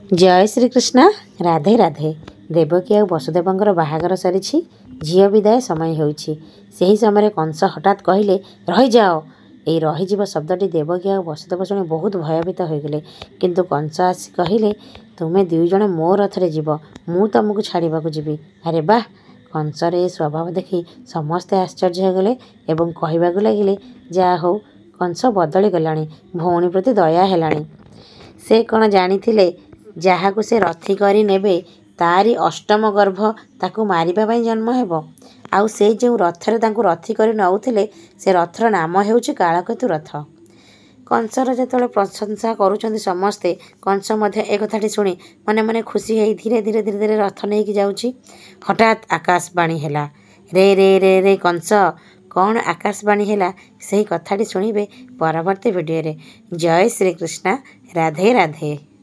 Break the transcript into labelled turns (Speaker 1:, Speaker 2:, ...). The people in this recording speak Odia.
Speaker 1: ଜୟ ଶ୍ରୀକୃଷ୍ଣ, ରାଧେ ରାଧେ। ଦେବକୀ ଆଉ ବସୁଦେବଙ୍କର ବାହାଘର ସରିଛି, ଝିଅ ବିଦାୟ ସମୟ ହେଉଛି। ସେହି ସମୟରେ କଂସ ହଠାତ୍ କହିଲେ, ରହିଯାଅ। ଏଇ ରହିଯିବ ଶବ୍ଦଟି ଦେବକୀ ଆଉ ବସୁଦେବ ଶୁଣି ବହୁତ ଭୟଭୀତ ହୋଇଗଲେ। କିନ୍ତୁ କଂସ ଆସି କହିଲେ, ତୁମେ ଦୁଇଜଣ ମୋ ରଥରେ ଯିବ, ମୁଁ ତୁମକୁ ଛାଡ଼ିବାକୁ ଯିବି। ଆରେ ବାଃ, କଂସର ଏ ସ୍ୱଭାବ ଦେଖି ସମସ୍ତେ ଆଶ୍ଚର୍ଯ୍ୟ ହୋଇଗଲେ ଏବଂ କହିବାକୁ ଲାଗିଲେ, ଯାହା ହଉ କଂସ ବଦଳି ଗଲାଣି, ଭଉଣୀ ପ୍ରତି ଦୟା ହେଲାଣି। ସେ କ'ଣ ଜାଣିଥିଲେ, ଯାହାକୁ ସେ ରଥୀ କରି ନେବେ ତାରି ଅଷ୍ଟମ ଗର୍ଭ ତାକୁ ମାରିବା ପାଇଁ ଜନ୍ମ ହେବ। ଆଉ ସେ ଯେଉଁ ରଥରେ ତାଙ୍କୁ ରଥୀ କରି ନେଉଥିଲେ, ସେ ରଥର ନାମ ହେଉଛି କାଳକେତୁ ରଥ। କଂସର ଯେତେବେଳେ ପ୍ରଶଂସା କରୁଛନ୍ତି ସମସ୍ତେ, କଂସ ମଧ୍ୟ ଏ କଥାଟି ଶୁଣି ମନେ ମନେ ଖୁସି ହେଇ ଧୀରେ ଧୀରେ ଧୀରେ ଧୀରେ ରଥ ନେଇକି ଯାଉଛି। ହଠାତ୍ ଆକାଶବାଣୀ ହେଲା, ରେ ରେ ରେ ରେ କଂସ। କ'ଣ ଆକାଶବାଣୀ ହେଲା, ସେହି କଥାଟି ଶୁଣିବେ ପରବର୍ତ୍ତୀ ଭିଡ଼ିଓରେ। ଜୟ ଶ୍ରୀକୃଷ୍ଣ, ରାଧେ ରାଧେ।